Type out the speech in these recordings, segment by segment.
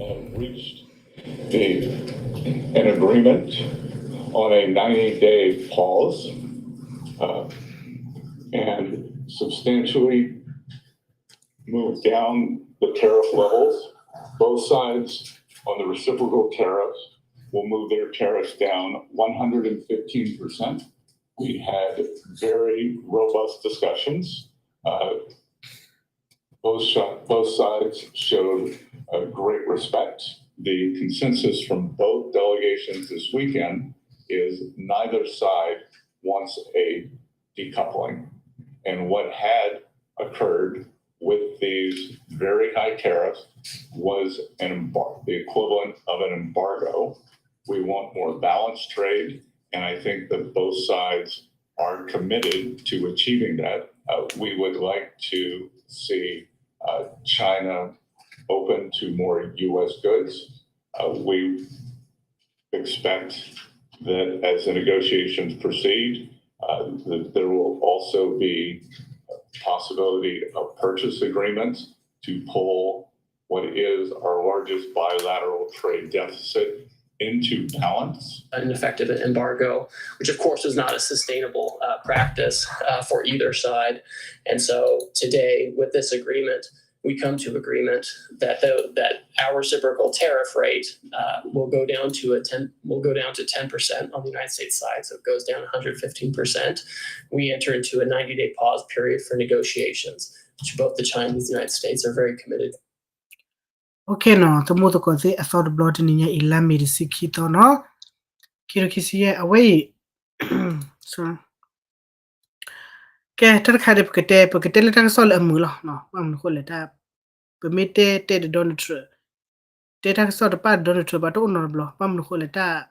uh, reached a, an agreement on a ninety-day pause, uh, and substantially move down the tariff levels. Both sides on the reciprocal tariffs will move their tariffs down one hundred fifteen percent. We had very robust discussions. Uh, both, sh- both sides showed uh, great respect. The consensus from both delegations this weekend is neither side wants a decoupling. And what had occurred with these very high tariffs was an embar- the equivalent of an embargo. We want more balanced trade, and I think that both sides are committed to achieving that. Uh, we would like to see uh, China open to more U S goods. Uh, we expect that as the negotiations proceed, uh, that there will also be a possibility of purchase agreements to pull what is our largest bilateral trade deficit into balance. An effective embargo, which of course is not a sustainable uh, practice uh, for either side. And so today, with this agreement, we come to agreement that the, that our reciprocal tariff rate uh, will go down to a ten will go down to ten percent on the United States side, so it goes down one hundred fifteen percent. We enter into a ninety-day pause period for negotiations, which both the Chinese and the United States are very committed. Okay နီၤ, သမူသကိးသ့ၣ်အသီတဘျီတနံၤညါအံၤ လါမ့ၤတဆံခံသီနီၤ, ခံကထိခံဆံယဲၢ် အဝဲအံၤ ကဲ တၢ်တခါန့ၣ် ပကတဲ ပကတဲလၢတၢ်ကစီၣ်လၢအမုာ်လီၤ. ဘၣ်မနုၤအဃိလဲၣ်, တၢ် ပမ့ၢ်တဲတဲဒီး Donald Trump, တဲတၢ်ကစီၣ်တပာ် Donald Trump ဘၣ်တအိၣ်နီတဘျီ. ဘၣ်မနုၤအဃိလဲၣ်, တၢ်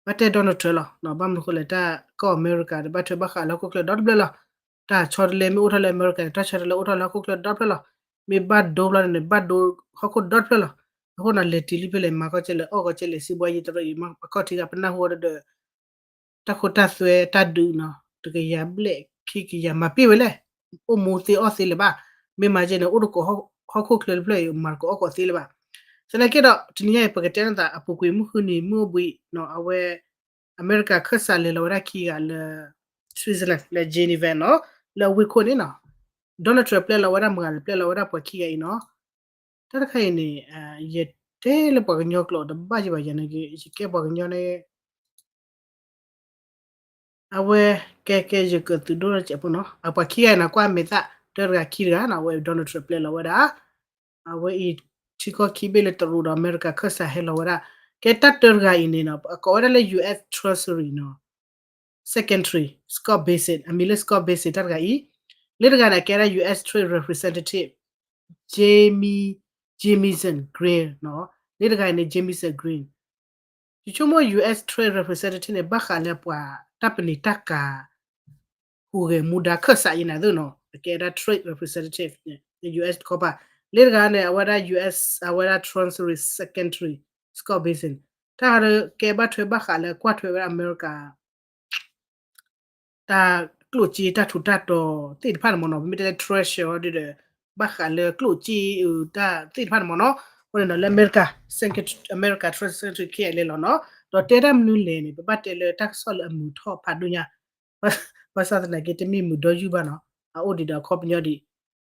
ဘၣ်တဲ Donald Trump လီၤ. ဘၣ်မနုၤအဃိလဲၣ်, တၢ်ကီၢ်အမဲရကၤဒီး ဘၣ်ထွဲဘၣ်ဃးလၢဟီၣ်ခိၣ်ချၢဒီတဘျၢလီၤ. တၢ်ဆီတလဲမ့ၢ်အိၣ်ထီၣ်လၢအမဲရကၤန့ၣ် တၢ်ဆီတလဲအိၣ်ထီၣ်လၢဟီၣ်ခိၣ်ချၢဒီတဖျၢၣ်လီၤ. မ့ၢ်ဘၣ်ဒိဘျီန့ၣ် ဘၣ်ဒိဟီၣ်ခိၣ်ဒီတဖျၢၣ်လီၤ. အဃိန့ၣ် လဲၤတ့ၢ်လံဖဲလဲၣ်, မၤကီၢ်ကဲလဲၣ်, အီၣ်ကီၢ်ကဲလဲၣ်, စံးဘှါယံၤတရၢအံၤ မၤအခီၣ်ထံးဂၤ ပနၢ်ဟူဒီး တၢ်ခိတၢ်သွဲတၢ်ဒုးနီၤ, တကယၤဘျဲၣ်ခံကယၤမၤပ့ၢ်ဝဲလဲၣ်, အိၣ်မူသ့အီၣ်သ့လၢၤဘၣ်. မ့ၢ်မၤကဲန့ၣ် အိၣ်တကိးဟီၣ်ခိၣ်ချၢတဖျၢၣ်အံၤ မၤတကိးအီၣ်ကိးသ့လၢၤဘၣ်. သနာ်က့ဒီး တနံၤညါအံၤ ပကတဲနသးအပူၤကွံာ် မုၢ်ဃုနံၤမုၢ်အိၣ်ဘှံးနီၤ, အဝဲ အမဲရကၤခၢၣ်စးလဲၤလီၤဝဲဒၣ်ခံဂၤလၢ Switzerland လၢ Geneva နီၤ, လၢအဝ့ၢ်ခိၣ်န့ၣ်နီၤ, Donald Trump ပျဲလီၤဝဲဒၣ်မုၢ်ဂၤလဲၣ်, ပျဲလီၤဝဲဒၣ်ပှၤခံဂၤအံၤနီၤ. တၢ်တခါအံၤန့ၣ် ယတဲလၢပှၤကညီကျိာ်တဘၣ်ယဘၣ်ယၤန့ၣ်, ယကဲပှၤကညီန့ၣ် အဝဲ ကဲကဲ ယကသုးဒိၣ်ထီၣ်စဲးဖိနီၤ, အပှၤခံဂၤအံၤနီၤ ကွၢ်မဲာ်သၣ် တၢတဂၤခံတဂၤနီၤ, အဝဲ Donald Trump ပျဲလီၤဝဲဒၣ်, အဝဲအံၤ ထံကီၢ်ခံဘ့ၣ်လၢတရူးဒီးအမဲရကၤခၢၣ်စးဟဲလီၤဝဲဒၣ်. ကဲတၢ်တၢတဂၤအံၤန့ၣ်နီၤ အကိးဝဲဒၣ်လၢ U S Treasury နီၤ Secretary Scott Bessent, အမံၤလၢ Scott Bessent တၢ်တဂၤအံၤ, လၢတဂၤန့ၣ် ကဲဒၣ် U S Trade Representative Jamie, Jamieson Greene နီၤ, လၢတဂၤအံၤန့ၣ် Jamieson Greene. ယဆိကမိၣ် U S Trade Representative န့ၣ် ဘၣ်ဃးလၢပှၤတၢ်ပနံာ်တၢ်ကၤ ဟူးဂဲၤမူဒါခၢၣ်စးအံၤန့ၣ်သ့ၣ်နီၤ, အကဲဒၣ် Trade Representative န့ၣ် U S တခီပၤ, လၢတဂၤန့ၣ် အဝဲဒၣ် U S အဝဲဒၣ် Treasury Secretary Scott Bessent, တၢ်ကဲဘၣ်ထွဲဘၣ်ဃးလၢကွၢ်ထွဲဝဲဒၣ်အမဲရကၤ တၢ်ကျိၣ်စ့တၢ်ထူးတၢ်တီၤသ့ၣ်တဖၣ်န့ၣ်မ့ၢ်နီၤ, ပမ့ၢ်တဲလၢ treasure ဒီး ဘၣ်ဃးလၢကျိၣ်စ့တၢ်သ့ၣ်တဖၣ်န့ၣ်မ့ၢ်နီၤ. အဃိန့ၣ်ဒီး လၢအမဲရကၤ Secretary, အမဲရကၤ Treasury Secretary လဲၤလီၤနီၤ, ဒီးတဲတၢ်မနုၤလဲၣ်န့ၣ် ပဘၣ်တဲလၢတၢ်ကစီၣ်လၢအမုာ်ထီၣ်ဖးဒိၣ်ညါ, ဘၣ်ဆၣ်သနာ်က့ တမ့ၢ်မုာ်ဒီယုၢ်ဘၣ်နီၤ, အအိၣ်ဒံးဒီးအခီပညီဒံး.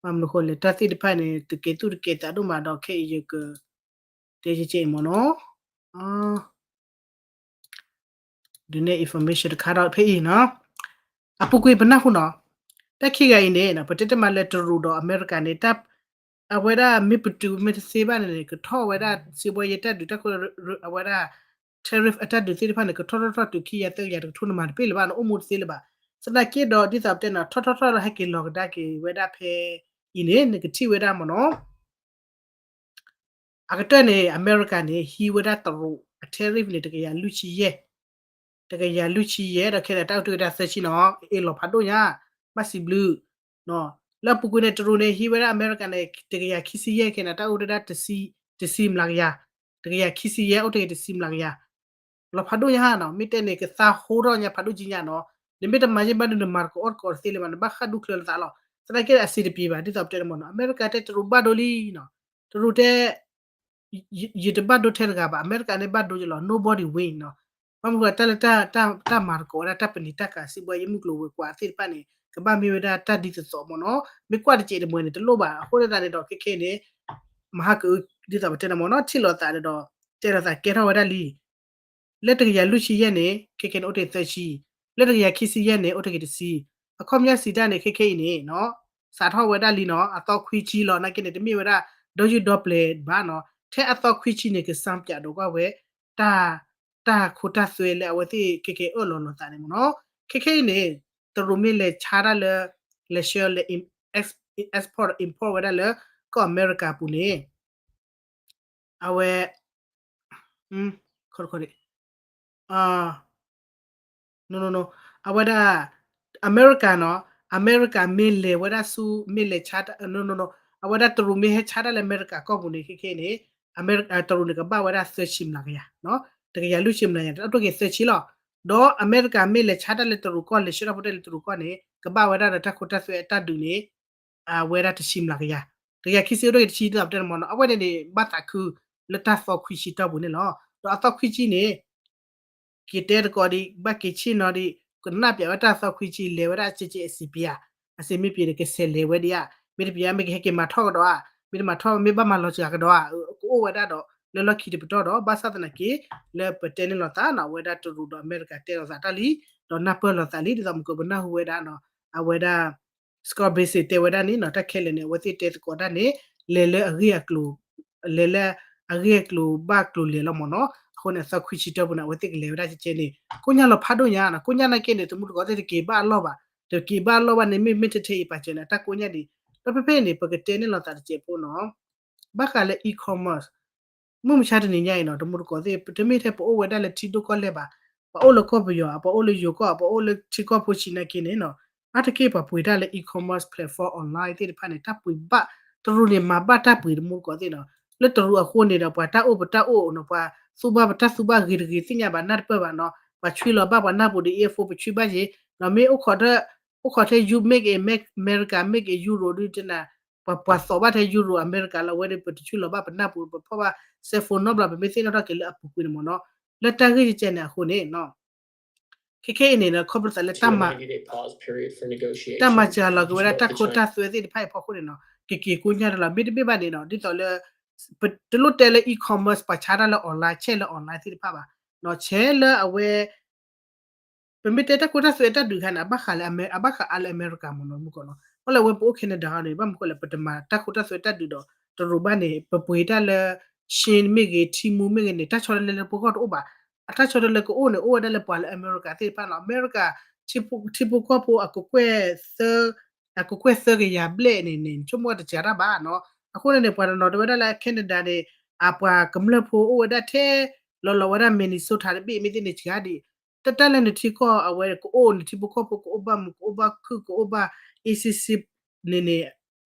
ဘၣ်မနုၤအဃိလဲၣ်, တၢ်သ့ၣ်တဖၣ်န့ၣ် တကဲသူၣ်တကဲသးဒိၣ်မးဒီး ခဲအံၤယက တဲကဲကဲအံၤမ့ၢ်နီၤ. ဒုးနဲၣ် information တခါဒီးဖဲအံၤနီၤ, အပူၤကွံာ်ပနၢ်ဟူနီၤ, တၢ်ခံဂၤအံၤန့ၣ် ပတဲတမံၤလၢတရူးဒီးအမဲရကၤန့ၣ် တၢ် အဝဲဒၣ်မ့ၢ်ပတုာ်မ့ၢ်တသ့ဘၣ်န့ၣ်န့ၣ် ကထီၣ်ဝဲဒၣ် စံးဘှါယံၤတၢ်ဒုးတၢ်ခိၣ် အဝဲဒၣ် tariff အတၢ်ဒုးသ့ၣ်တဖၣ်န့ၣ် ကထီၣ်ထီၣ်ထီၣ်တုၤခံကယၤသၢကယၤတကထိန့ၣ် မၤတပ့ၢ်လၢၤဘၣ်န့ၣ် အိၣ်မူတသ့လၢၤဘၣ်. သနာ်က့ဒီး ဒ်သိးပတဲန့ၣ် ထီၣ်ထီၣ်ထီၣ်လၢဟဲက့ၤလီၤကဒါက့ၤဝဲဒၣ်ဖဲအံၤန့ၣ် နကထံၣ်ဝဲဒၣ်မ့ၢ်နီၤ အကတၢၢ်န့ၣ် အမဲရကၤန့ၣ် ဟံးဝဲဒၣ်တရူးအ tariff န့ၣ် တကယၤလွံၢ်ဆံယဲၢ်, တကယၤလွံၢ်ဆံယဲၢ် ဒီးခဲန့ၣ် တၢ်အိၣ်တ့ၢ်ဝဲဒၣ်သၢဆံနီၤ, အ့ၣ်လီၤဖးဒိၣ်ညါ, ဘၣ်စံးဘျုး, လၢအပူၤကွံာ်န့ၣ် တရူးန့ၣ် ဟံးဝဲဒၣ်အမဲရကၤန့ၣ် တကယၤခံဆံယဲၢ် ခဲန့ၣ် တၢ်အိၣ်တ့ၢ်ဝဲဒၣ်တဆံမျးကယၤ, တကယၤခံဆံယဲၢ် အိၣ်တ့ၢ်တဆံမျးကယၤ လီၤဖးဒိၣ်ညါနီၤ, မ့ၢ်တဲန့ၣ် ကသးဟိထီၣ်ညါဖးဒိၣ်ကံညါနီၤ, နမ့ၢ်တမၤယဲၢ်ဘၣ်ဒုး နမၤတကအီၣ်တကအီတသ့လၢၤဘၣ်, နဘၣ်ဃၣ်ဒူၣ်ချၢလၢသးလီၤ. သနာ်က့ဒီးအစံးတပျံၤဘၣ် ဒ်သိးပတဲန့ၣ်မ့ၢ်နီၤ, အမဲရကၤတဲတရူးဘၣ်ဒိလံနီၤ, တရူးတဲ ယတဘၣ်ဒိထဲတဂၤဘၣ်, အမဲရကၤန့ၣ်ဘၣ်ဒိယလီၤ, nobody win နီၤ. ဘၣ်မနုၤဃိ တၢ်လၢတၢ်မၤသကိးဝဲဒၣ်တၢ်ပနံာ်တၢ်ကၤ စံးဘှါယဲၢ်မုၢ်ကျိၤဝဲၤကွာ်သ့ၣ်တဖၣ်န့ၣ် ကဘၣ်မ့ၢ်ဝဲဒၣ်တၢ်ဒ်သိးသိးမ့ၢ်နီၤ, မ့ၢ်ကွၢ်တစဲးတမှဲၤန့ၣ် တလိၣ်ဘၣ်. အဃိသတးန့ၣ်ဒီး ခဲခဲအံၤန့ၣ် မဟါကအု ဒ်သိးပတဲန့ၣ်မ့ၢ်နီၤ, ထံၣ်လိာ်သးဒီး တဲလိာ်သးကဲထီၣ်ဝဲဒၣ်လံ လၢတကယၤလွံၢ်ဆံယဲၢ်န့ၣ် ခဲခဲန့ၣ် အိၣ်တ့ၢ်သၢဆံ, လၢတကယၤခံဆံယဲၢ်န့ၣ် အိၣ်တ့ၢ်တဆံ, အခီပညီစံးတၢ်န့ၣ် ခဲခဲအံၤန့ၣ်နီၤ, စးထီၣ်ဝဲဒၣ်လံနီၤ, အသီခွံဆံလီၤ, နာ်က့န့ၣ် တမ့ၢ်ဝဲဒၣ် ဒီယုၢ်ဒီပျဲၤဘၣ်နီၤ, ထဲအသီခွံဆံန့ၣ် ကစၢ်ပၠးဒိးကွၢ်ဝဲ တၢ် တၢ်ခိတၢ်သွဲလၢအဝဲသ့ၣ်ခဲခဲအၢၣ်လီၤလိာ်သးန့ၣ်မ့ၢ်နီၤ, ခဲခဲအံၤန့ၣ် တရူးမ့ၢ်လဲၤဆါတၢ်လၢ လဲၤဆှၢလၢ export import ဝဲဒၣ်လၢ ကီၢ်အမဲရကၤအပူၤန့ၣ် အဝဲ အဝဲဒၣ် အမဲရကၤနီၤ, အမဲရကၤမ့ၢ်လဲၤဝဲဒၣ်ဆူ မ့ၢ်လဲၤဆါ အဝဲဒၣ်တရူးမ့ၢ်ဟဲဆါတၢ်လၢအမဲရကၤကီၢ်ပူၤန့ၣ် ခဲခဲအံၤန့ၣ် တရူးန့ၣ် ကဘၣ်ဝဲဒၣ်သၢဆံမျးကယၤ, တကယၤလွံၢ်ဆံမျးကယၤ တၢ်တိၢ်က့ၤသၢဆံလီၤ. ဒီးအမဲရကၤမ့ၢ်လဲၤဆါတၢ်လၢတရူးကီၢ် လဲၤဆှၢထီၣ်ဖိတၢ်လၢတရူးကီၢ်န့ၣ် ကဘၣ်ဝဲဒၣ်ဒီးတၢ်ခိတၢ်သွဲအတၢ်ဒုးန့ၣ် အဝဲဒၣ်တဆံမျးကယၤ, တကယၤခံဆံအိၣ်ဒိၣ်က့ၤတဆံ ဒ်သိးပတဲန့ၣ်မ့ၢ်နီၤ, အဝဲန့ၣ်န့ၣ် ဘၣ်သးခုလၢတၢ်သီခွံဆံတီၢ်ပူၤန့ၣ်လီၤ. ဒီးအသီခွံဆံန့ၣ် က့ၤတဲသကိးဒံး ဘၣ်က့ၤဆ့ၣ်နီၤဒံး ကနၣ်ပၠးဝဲတၢ်သီခွံဆံ လဲၤဝဲဒၣ်ကဲကဲအစံးပယၤ, အစံးမ့ၢ်ပျံၤဒီးကဆဲးလဲၤဝဲဒံးဧါ, မ့ၢ်တပျံၤဧါ မ့ၢ်ကဟဲက့ၤမၤထီၣ်ကဒီးဧါ, မ့ၢ်တမၤထီၣ် မ့ၢ်ဘၣ်မၤလီၤစှၤကဒီးဧါ, ကအိၣ်ဝဲဒၣ်ဒီး လၢလီၢ်ခံတပတီၢ်ဒီး ဘၣ်ဆၣ်သနာ်က့ လၢပတဲန့ၢ်လိာ်သးနီၤ အဝဲဒၣ်တရူးဒီးအမဲရကၤတဲလိာ်သးတၢ်လံ, ဒီးနၢ်ပၢၢ်လိာ်သးလံ ဒ်သိးမုၢ်ကီးပနၢ်ဟူဝဲဒၣ်နီၤ, အဝဲဒၣ် Scott Bessent တဲဝဲဒၣ်န့ၣ်နီၤ, တၢ်ခဲလၢာ်န့ၣ် အဝဲသ့ၣ်တဲသကိးတၢ်န့ၣ် လဲၤလၢအဂ့ၢ်အကျိၤ လဲၤလၢအဂ့ၢ်အကျိၤဘၣ်ကျိၤလဲၤလီၤမ့ၢ်နီၤ, အဃိန့ၣ် အသီခွံဆံတီၢ်ပူၤန့ၣ် အဝဲသ့ၣ်ကလဲၤဝဲဒၣ်ကဲကဲန့ၣ် ကိးညါလီၤဖးဒိၣ်ညါနီၤ, ကိးညါနာ်က့န့ၣ် တမူတကိးသ့ၣ်တက့ၤဘၣ်အလီၢ်ဘၣ်, တက့ၤဘၣ်အလီၢ်ဘၣ်န့ၣ် မ့ၢ်မ့ၢ်ထဲထဲအံၤပာ်စၢၤန့ၣ် အတၢ်ကိးညါဒံး, ဒီးဖဲဖဲအံၤန့ၣ် ပကတဲန့ၢ်လိာ်သးတစဲးဖိနီၤ ဘၣ်ဃးလၢ e-commerce မုၢ်မဆါတနံၤညါအံၤနီၤ တမူတကိးသ့ၣ် တမ့ၢ်ထဲပအိၣ်ဝဲဒၣ်လၢထံဒိၣ်ကီၢ်လဲၢ်ဘၣ်, ပှၤအိၣ်လၢကီၢ်ပယီၤ ပှၤအိၣ်လၢယိၤကီၢ် ပှၤအိၣ်လၢထံကီၢ်ဖိဆံးနာ်က့န့ၣ်နီၤ, အါတက့ၢ်ပှၤပှ့ၤတၢ်လၢ e-commerce platform online သ့ၣ်တဖၣ်န့ၣ် တၢ်ပှ့ၤဘၣ်, တရူးန့ၣ် မၤဘၣ်တၢ်ပှ့ၤတမူတကိးသ့ၣ်နီၤ, လၢတရူးအဃိန့ၣ်ဒီး ပှၤတၢ်အိၣ်ပတၢ်အိၣ်နီၤ ပှၤသူၣ်ဘၣ်ပတၢ်သူၣ်ဘၣ်ဂ့ၤတဂ့ၤသ့ၣ်ညါဘၣ်နၢ်တပၢၢ်ဘၣ်နီၤ, ပှၤဆွံလီၤဘၣ်ပှၤနၢ်ပူၤဒီး အ့ၣ်ဖိ ပဆွံဘၣ်ယ့ၤ, ဒီးမ့ၢ်အိၣ်ခိး အိၣ်ခိးထဲ ယူ မ့ၢ်ဂ့ၤ အမဲရကၤ မ့ၢ်ဂ့ၤ ယူရိၤ ဒုးတနၤ ပှၤပှၤသိးဘၣ်ထဲ ယူရိၤ အမဲရကၤလီၤ အဝဲဒီး ပတဆွံလီၤဘၣ်ပနၢ်ပူၤ ပဖီၣ်ဘၣ် cell phone နီတဘျီ ပမ့ၢ်သ့ၣ်နီၣ်ထီၣ်က့ၤလၢအပူၤကွံာ်န့ၣ်မ့ၢ်နီၤ, လၢတၢ်ဂ့ၢ်ကဲကဲန့ၣ်အဃိန့ၣ် ခဲခဲအံၤန့ၣ် ခီဖျိသးလၢ တၢ်မၤစှၤလီၤက့ၤဝဲဒၣ်တၢ်ခိတၢ်သွဲသ့ၣ်တဖၣ်အံၤဖီခိၣ်န့ၣ်နီၤ ကက့ၤကိညၣ်တလီၤ မ့တမ့ၢ်ဘၣ်န့ၣ်နီၤ ဒ်သိးလၢ ပတလိၣ်တဲလၢ e-commerce ပှၤဆါတၢ်လၢ online ဆဲးလၢ online သ့ၣ်တဖၣ်ဘၣ်, ဆဲးလၢအဝဲ ပမ့ၢ်တဲတၢ်ခိတၢ်သွဲတၢ်ဒုးခါန့ၣ် အဘၣ်ဃးလၢအမဲ အဘၣ်ဃးအါလၢအမဲရကၤမ့ၢ်နီၤ မုၢ်ကီးနီၤ အလၢအဝဲပအိၣ် Canada န့ၣ် ဘၣ်မနုၤဃိလဲၣ် ပတမၤတၢ်ခိတၢ်သွဲတၢ်ဒုးဒီး တရူးဘၣ်န့ၣ် ပပှ့ၤတၢ်လၢ ရှ့မ့ၢ်ဂ့ၤ ထံမူမ့ၢ်ဂ့ၤန့ၣ် တၢ်ဆီတလဲလၢပဂီၢ်တအိၣ်ဘၣ်, အတၢ်ဆီတလဲကအိၣ်န့ၣ် အိၣ်ဝဲဒၣ်လၢပှၤလၢအမဲရကၤသ့ၣ်တဖၣ်နီၤ အမဲရကၤ ထံဖိကီၢ်ဖိအကကွဲၢ်သၢ အကကွဲၢ်သၢကယၤဘျဲၣ်န့ၣ်န့ၣ် ဆိကမိၣ်တစှၤတၢ်ဘၣ်နီၤ အဃိန့ၣ်န့ၣ် ပှၤတနီၤတဲဝဲဒၣ်လၢ Canada န့ၣ် အပှၤကမျၢၢ်ဖိအိၣ်ဝဲဒၣ်ထဲ လီၤလီၤဝဲဒၣ် Minnesota တဘ့ၣ်မ့ၢ်သ့ၣ်န့ၣ်စှၤဒံး တၢ်တၢ်လၢနထံကီၢ်အဝဲကအိၣ် နထံဖိကီၢ်ဖိကအိၣ်ဘၣ်မုာ် ကအိၣ်ဘၣ်ခုၣ် ကအိၣ်ဘၣ် အ့စ့စ့ န့ၣ်န့ၣ်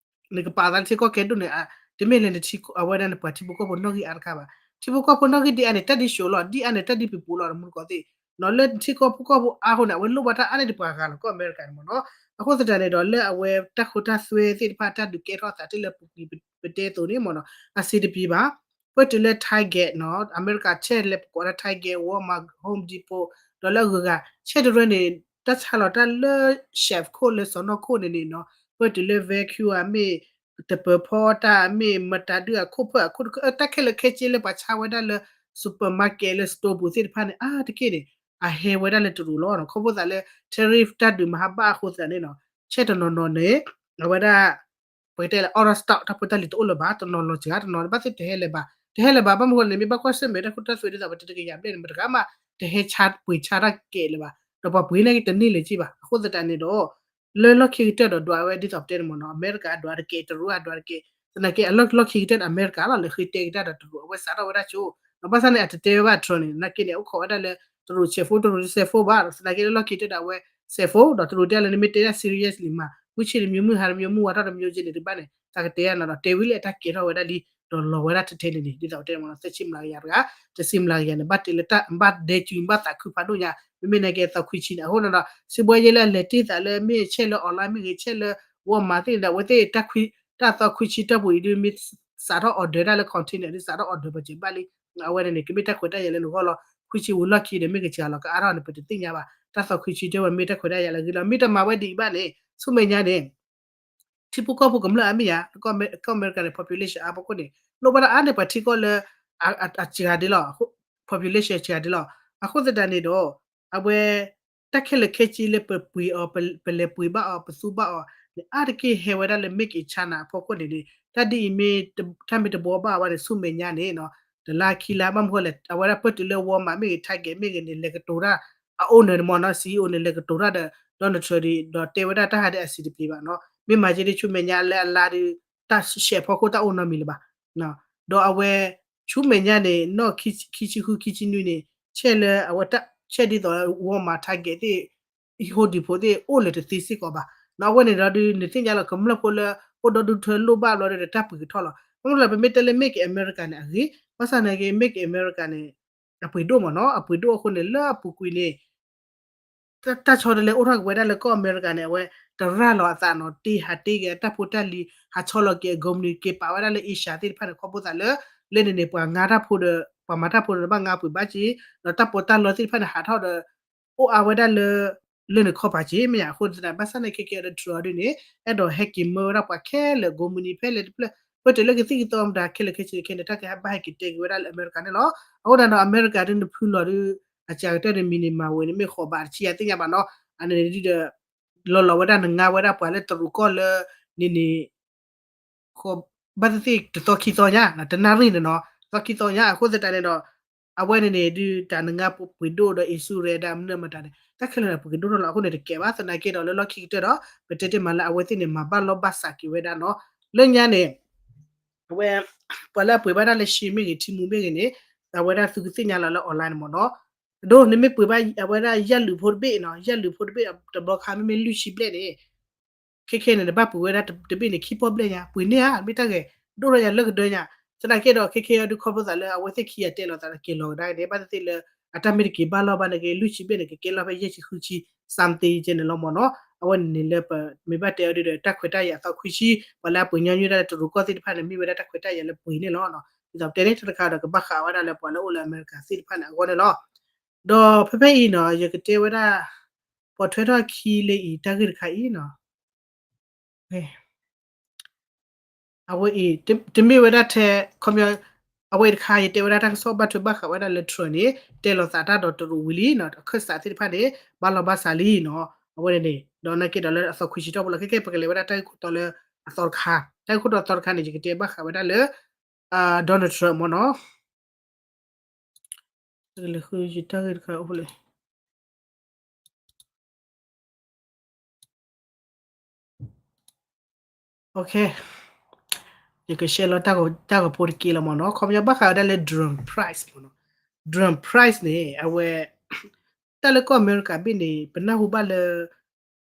နကပာ်သးလၢထံကီၢ်ကဲဒိၣ်န့ၣ် တမ့ၢ်လၢနထံ အဝဲဒၣ်နပှၤထံဖိကီၢ်ဖိနီၣ်ဂံၢ်အါတခါဘၣ်. ထံဖိကီၢ်ဖိနီၣ်ဂံၢ်ဒ်အါန့ၣ် တၢ်ဒ်ဆိးလီၤ ဒ်အါန့ၣ် တၢ်ဒ်ပံၤပူၤလီၤ တမူတကိးသ့ၣ် နီၤ လၢထံကီၢ်ဖိကီၢ်ဖိအါဃိန့ၣ် အဝဲလိၣ်ဘၣ်တၢ်အါန့ၢ်ဒံးပှၤဂၤလီၤ ကီၢ်အမဲရကၤန့ၣ်မ့ၢ်နီၤ. အဃိသတးန့ၣ်ဒီး လၢအဝဲတၢ်ခိတၢ်သွဲသ့ၣ်တဖၣ် တၢ်ဒုးကဲထီၣ်သးတ့ၢ်လၢပူၤကွံာ် ပတဲအသိးန့ၣ်မ့ၢ်နီၤ အဆံးတပျံၤဘၣ် ပတုၤလၢ Target နီၤ အမဲရကၤဆဲးလၢပကိးဒၣ် Target Walmart Home Depot ဒီးလၢအဂုၤအဂၤ ဆဲးတရၢန့ၣ် တၢ်ဆါလီၤတၢ်လၢ shelf ခိၣ်လၢစီၢ်နီၤခိၣ်န့ၣ်န့ၣ်နီၤ ပတုၤလၢ vacuum ဧါ မ့ၢ် တပၢၤဖီတၢ် မ့ၢ်မတၤဒုးအခိၣ်ဖၢၣ်အခိၣ်တခၢၣ် တၢ်ခဲလၢာ်ခဲဆ့လၢပှၤဆါဝဲဒၣ်လၢ supermarket လၢ store ပူၤသ့ၣ်တဖၣ်န့ၣ် အါတက့ၢ်န့ၣ် အဟဲဝဲဒၣ်လၢတရူးလီၤ. ခီဖျိသးလၢ tariff တၢ်ဒုးမၤဟးဘၣ်အဃိသတးန့ၣ်နီၤ ဆဲးတနီၤနီၤန့ၣ် အဝဲဒၣ် ပကတဲလၢ out of stock တၢ်ဖိတၢ်လံၤတအိၣ်လၢၤဘၣ် တနီၤလီၤစှၤ တနီၤဘၣ်သ့ၣ်တဟဲလၢၤဘၣ် တဟဲလၢၤဘၣ် ဘၣ်မနုၤဃိလဲၣ်န့ၣ် မ့ၢ်ဘၣ်ကွၢ်ဆၢၣ်မဲာ်တၢ်ခိတၢ်သွဲဒ်သိးပတဲတကယၤဘျဲၣ်န့ၣ် မတဂၤမး တဟဲဆါပှ့ၤဆါတၢ်ကဲလၢၤဘၣ် ဒီးပှၤပှ့ၤန့ၢ်က့ၤတန့ၢ်လၢၤက့ဘၣ် အဃိသတးန့ၣ်ဒီး လၢလီၢ်ခံကတၢၢ်ဒီးဒွးဝဲဒ်သိးပတဲန့ၣ်မ့ၢ်နီၤ အမဲရကၤအဒွးတကဲ တရူးအဒွးတကဲ သနာ်က့အလီၢ်ခံကတၢၢ်ဒီးအမဲရကၤလီၤ လဲၤဃ့တဲက့ၤတၢ်ဒီးတရူး အဝဲစးထီၣ်ဝဲဒၣ်ကၠိ ဒီးဘၣ်ဆၣ်န့ၣ် အတတဲဝဲဘၣ် Trump န့ၣ် သနာ်က့န့ၣ် အိၣ်ခိးဝဲဒၣ်လၢ တရူးဆဲးဖိ တရူးတဆဲးဖိဘၣ် သနာ်က့လၢလီၢ်ခံကတၢၢ်ဒီးအဝဲ ဆဲးဖိ ဒီးတရူးတဲလၢနမ့ၢ်တဲဒၣ် seriously မး မုၢ်ဆ့ၣ်တမံၤ မုၢ်ဟါတမံၤ မုၢ်ဝါထီၣ်တမံၤက့န့ၣ် တဘၣ်န့ၣ် သးကတဲယၤနီၤဒီး တဲဝံၤလၢတၢ်ကဲထီၣ်ဝဲဒၣ်လံ ဒီးလီၤဝဲဒၣ်ထဲထဲန့ၣ်န့ၣ် ဒ်သိးပတဲန့ၣ်မ့ၢ်နီၤ သၢဆံမျးကယၤတဂၤ တဆံမျးကယၤန့ၣ် ဘၣ်တဲလၢတၢ် ဘၣ်ဒဲကံ ဘၣ်သးခုဖးဒိၣ်ညါ မ့မ့ၢ်နာ်က့အသီခွံဆံန့ၣ် အဃိန့ၣ်ဒီး စံးဘှါယဲလၢအလဲၤတ့ၢ်သးလၢမ့ၢ်ဆဲးလၢ online မ့ၢ်ဂ့ၤ ဆဲးလၢ Walmart သ့ၣ်န့ၣ်ဒီး အဝဲသ့ၣ် တၢ်ခွံ တၢ်သီခွံဆံတီၢ်ပူၤအံၤဒ်မ့ၢ် စးထီၣ် order ဒၣ်လၢ container ဒုး စးထီၣ် order ပှၤစဲးဘၣ်လံ. အဝဲန့ၣ်န့ၣ် ကမ့ၢ်တၢ်ခွဲးတၢ်ယာ်လၢနဂီၢ်လီၤ. ခွံဆံဝံၤလီၢ်ခံဒီး မ့ၢ်ကစှၤလီၤကအါထီၣ်န့ၣ် ပတသ့ၣ်ညါဘၣ်. တၢ်သီခွံဆံတဲဝဲမ့ၢ်တၢ်ခွဲးတၢ်ယာ်လၢအဂ့ၤလီၤ. မ့ၢ်တမၤဝဲဒ်အံၤဘၣ်န့ၣ် ဆူမဲာ်ညါန့ၣ် ထံဖိကီၢ်ဖိကမျၢၢ်အါမ့ၢ်ယၤ ကီၢ်အမဲရကၤန့ၣ် population အါဖီခိၣ်န့ၣ် လိၣ်ဘၣ်တၢ်အါန့ၢ်ပှၤထံကီၢ်လၢ အစှၤဒ်လီၤ. population စှၤဒ်လီၤ. အဃိသတးန့ၣ်ဒီး အဝဲ တၢ်ခဲလၢာ်ခဲဆ့လၢပပှ့ၤအီၤ ပလဲၤပှ့ၤဘၣ်အီၤ ပသူဘၣ်အီၤန့ၣ် အါတက့ၢ်ဟဲဝဲဒၣ်လၢ Made in China အဖီခိၣ်န့ၣ်န့ၣ် တၢ်ဒ်အံၤမ့ၢ် တၢ်မ့ၢ်တဘှီဘၣ်ဝဲန့ၣ် ဆူမဲာ်ညါန့ၣ် တလါခံလါ ဘၣ်မနုၤဃိလဲၣ် အဝဲဒၣ်ပၢၢ်တုၤလၢ Walmart မ့ၢ်ဂ့ၤ Target မ့ၢ်ဂ့ၤန့ၣ် လဲၤကတိၤတၢ် အ owner န့ၣ်မ့ၢ်နီၤ CEO န့ၣ် လဲၤကတိၤတၢ်ဒီး Donald Trump ဒီးတဲဝဲဒၣ်တၢ်ဟးဒ်အစံးတပျ့ၤဘၣ်နီၤ မ့ၢ်မၤက့ဒ်ဆူမဲာ်ညါလၢအလါဒီး တၢ်ဆဲးဖီခိၣ်တၢ်အိၣ်နီတမံၤလၢၤဘၣ်. ဒီးအဝဲ ဆူမဲာ်ညါန့ၣ် နီၢ်ခံဆံဃု ခံဆံနွံန့ၣ် ဆဲးလၢအဝဲ ဆဲးဒ်သိး Walmart Target သ့ၣ် Home Depot သ့ၣ်အိၣ်လၢတသ့စ့ၢ်ကီးဘၣ်. အဝဲန့ၣ်ဒီးဒုး နသ့ၣ်ညါလီၤ ကမျၢၢ်ဖိလၢ အိၣ်ဒီဒူၣ်ထၢလိၣ်ဘၣ်ဘျီဒီး တၢ်ပှ့ၤကထီၣ်လီၤ. ဘၣ်မနုၤလၢပမ့ၢ်တဲလၢ Make in America န့ၣ် အဂ့ၤ ဘၣ်ဆၣ်နာ်က့ Make in America န့ၣ် အပှ့ၤဒိၣ်မ့ၢ်နီၤ အပှ့ၤဒိၣ်အဃိန့ၣ် လၢအပူၤကွံာ်န့ၣ် တၢ်ဆီတလဲအိၣ်ထီၣ်က့ၤဝဲဒၣ်လၢကီၢ်အမဲရကၤန့ၣ် အဝဲတရၢ်လီၤအသးနီၤ တ့ဟးတ့က့ၤအတၢ်ဖိတၢ်လံၤ ဟးဆီလီၤက့ၤအ company က့ၤပာ်ဝဲဒၣ်လၢ Asia သ့ၣ်တဖၣ်န့ၣ် ခီဖျိသးလၢ လၢန့ၣ်န့ၣ် ပှၤငါတၢ်ဖိဒီး ပှၤမၤတၢ်ဖိဒီး ဘၣ်ငါပှ့ၤဘၣ်က့ၤ ဒီးတၢ်ပီးတၢ်လီသ့ၣ်တဖၣ်န့ၣ် ဟးထီၣ်ဒီး အိၣ်အါဝဲဒၣ်လၢ လၢန့ၣ်ခီပၤက့ၤ မ့ၢ်ယါ အဃိသတး ဘၣ်ဆၣ်န့ၣ် ခဲကဲဒီး Trump ဒ်န့ၣ် အဲၣ်ဒိးဟဲက့ၤမၢဝဲဒၣ်ပှၤခဲလၢာ် company ဖဲလဲၣ်တဖျၢၣ် ပၢၢ်တုၤလၢကသံၣ်ကသီမတၤခဲလၢာ်ခဲဆ့ခဲန့ၣ် တၢ်ကဟဲဘၣ်ဟဲက့ၤတဲက့ၤဝဲဒၣ်လၢအမဲရကၤန့ၣ်လီၤ. အဃိသတးဒီး အမဲရကၤဒ်နဖုလီၤဒုး အစှၤကတၢၢ်န့ၣ်မံၤန့ၣ် မၤဝဲန့ၣ် မ့ၢ်ဃိးဘးတဆံယါသ့ၣ်ညါဘၣ်နီၤ အန့ၣ်ဒ်ဒီး လီၤလီၤဝဲဒၣ်နငါဝဲဒၣ်ပှၤလၢတရူးကီၢ်လၢ န့ၣ်န့ၣ် ဘၣ်သ့ၣ်သ့ၣ်တသီခံသီညါ တနၣ်ရံၣ်န့ၣ်နီၤ တသီခံသီညါ အဃိသတးန့ၣ်ဒီး အဝဲန့ၣ်န့ၣ် ဒုးတၢ်နငါပှ့ၤဒိၣ်ဒီး အ့ၣ်ဆူရဲဒၣ်မနုၤမတၤန့ၣ် တၢ်ခဲလၢာ်န့ၣ် ပှ့ၤဒိၣ်ထီၣ်လီၤ အဃိန့ၣ်တကဲဘၣ် သနာ်က့ဒီးလၢလီၢ်ခံကတၢၢ်ဒီး ပတဲတ့ၢ်မးလၢအဝဲသ့ၣ်န့ၣ် မၤဘၣ်လီၢ်ဘၣ်စးက့ၤဝဲဒၣ်နီၤ လၢညါန့ၣ် အဝဲ ပှၤလၢအပှ့ၤဘၣ်တၢ်လၢ Shein မ့ၢ်ဂ့ၤ Temu မ့ၢ်ဂ့ၤန့ၣ် အဝဲဒၣ်သုကသ့ၣ်ညါလီၤလၢ online န့ၣ်မ့ၢ်နီၤ အဒိ နမ့ၢ်ပှ့ၤဘၣ်အဝဲဒၣ်ယဲၢ်လုာ်ဖိတဘ့ၣ်နီၤ ယဲၢ်လုာ်ဖိတဘ့ၣ် တဘျီခါမ့မ့ၢ်လွံၢ်ဆံဘျဲၣ်န့ၣ် ခဲခဲန့ၣ် နဘၣ်ပှ့ၤဝဲဒၣ်တဘ့ၣ်န့ၣ် ခံပီၢ်ဘျဲၣ်ညါ ပှ့ၤန့ၢ်ဧါ မ့ၢ်တၢ်ဂဲၤ ဒိၣ်ထီၣ်ညါလၢကဒၢညါ သနာ်က့ဒီး ခဲခဲအံၤဒုးခီဖျိသးလၢအဝဲသ့ၣ်ခံဂၤတဲလီၤသးဒီးက့ၤလီၤကဒါက့ၤန့ၣ် ဘၣ်သ့ၣ်သ့ၣ်လၢ အတၢ်မ့ၢ်တက့ၤဘၣ်လီၢ်ဘၣ်န့ၣ်က့ လွံၢ်ဆံဘျဲၣ်န့ၣ် ကကဲလီၤဖဲယဲၢ်ဆံဃုဆံ something ကဲန့ၣ်လီၤမ့ၢ်နီၤ အဝဲန့ၣ်န့ၣ်လၢပမ့ၢ်ဘၣ်တဲအီၤဒုးဒီး တၢ်ခွဲးတၢ်ယာ်အသီခွံဆံ ပှၤလၢအပှ့ၤညီနုၢ်ဒၣ်လၢတရူးကီၢ်သ့ၣ်တဖၣ်န့ၣ် မ့ၢ်ဝဲဒၣ်တၢ်ခွဲးတၢ်ယာ်လၢပှ့ၤန့ၣ်လီၤ. ဒ်သိးပတဲန့ၣ်တခါဒီး ကဘၣ်ဃးဝဲဒၣ်လၢပှၤလၢအိၣ်လၢအမဲရကၤသ့ၣ်တဖၣ်န့ၣ်အဂီၢ်န့ၣ်လီၤ. ဒီးဖဲဖဲအံၤနီၤ ယကတဲဝဲဒၣ် ပိာ်ထွဲထီၣ်ခံလၢအံၤ တၢ်ဂ့ၢ်တခါအံၤနီၤ အဝဲအံၤ တမ့ၢ်ဝဲဒၣ်ထဲ ခီပညီ အဝဲအံၤတခါ ယတဲဝဲဒၣ်တၢ်ကစီၣ်ဘၣ်ထွဲဘၣ်ဃးဝဲဒၣ်လၢ Trump န့ၣ် တဲလီၤသးတၢ်ဒီးတရူးဝံၤလံနီၤ အခၢၣ်စးသ့ၣ်တဖၣ်န့ၣ် ဘၣ်လီၤဘၣ်စးလံနီၤ အဝဲန့ၣ်န့ၣ် ဒီးနာ်က့ဒီးလၢအသီခွံဆံတီၢ်ပူၤလီၤ ခဲကဲပကလဲၤဝဲဒၣ်တၢ်ဂ့ၢ်ခိၣ်တီလၢအသီတခါ တၢ်ဂ့ၢ်ခိၣ်တီအသီတခါန့ၣ် ယကတဲဘၣ်ဃးဝဲဒၣ်လၢ Donald Trump မ့ၢ်နီၤ တၢ်ဂ့ၢ်တခါအိၣ်ဖဲလဲၣ် ယကရှဲလီၤတၢ်ဂီၤဖိတက့ၢ်လီၤမ့ၢ်နီၤ ခီပညီဘၣ်ဃးဝဲဒၣ်လၢ drone price မ့ၢ်နီၤ drone price န့ၣ် အဝဲ တၢ်လၢကီၢ်အမဲရကၤဘ့ၣ်န့ၣ် ပနၢ်ဟူဘၣ်လၢ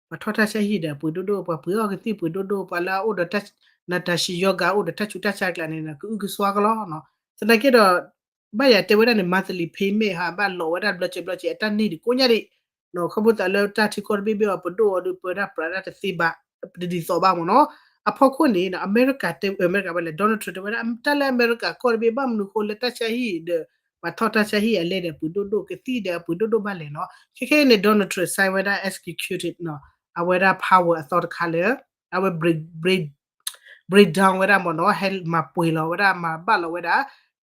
ပှၤထီၣ်တၢ်ဆါဟံၣ်ဒီးပှ့ၤဒိၣ်ဒိၣ် ပှၤပှ့ၤအီၣ်ကသံၣ်ပှ့ၤဒိၣ်ဒိၣ် ပှၤလၢအအိၣ်ဒီး နတၢ်ဆံးယီၤဂၤ အိၣ်ဒီးတၢ်ဆူးတၢ်ဆါကျါန့ၣ် ကအုကစွါကလီၤ သနာ်က့ဒီး ဘၣ်ယၤတဲဝဲဒၣ်န့ၣ် monthly payment ဟးဘၣ်လိးဝဲဒၣ်ဘျီစဲးဘျီစဲး အတၢ်န့ၢ်ဒံးကိးညါဒံး ခီဖျိသးလၢတၢ်ထံကီၢ်တဘ့ၣ်ဘ့ၣ်အီၤ ပဒိၣ်အီၤဒုး ပဝဲဒၣ်ပြးဒၣ်တသ့ဘၣ် တဒ်သိးဘၣ်မ့ၢ်နီၤ အဖီခိၣ်န့ၣ် အမဲရကၤတဲ အမဲရကၤဝဲလဲၣ် Donald Trump တဲဝဲဒၣ် တၢ်လၢအမဲရကၤကီၢ်တဘ့ၣ် ဘၣ်မနုၤဃိလၢတၢ်ဆါဟံၣ်ဒီး ပှၤထီၣ်တၢ်ဆါဟံၣ်အလဲဒီး ပှ့ၤဒိၣ်ဒိၣ် ကသံၣ်ဒီးပှ့ၤဒိၣ်ဒိၣ်ဘၣ်လဲၣ်နီၤ ခဲခဲအံၤန့ၣ် Donald Trump sign ဝဲဒၣ် executive နီၤ အဝဲဒၣ် power အသီတခါလၢ အဝဲ break break break down ဝဲဒၣ်မ့ၢ်နီၤ ဟဲမၤပှဲၤလီၤဝဲဒၣ် မၤဘၣ်လီၤဝဲဒၣ်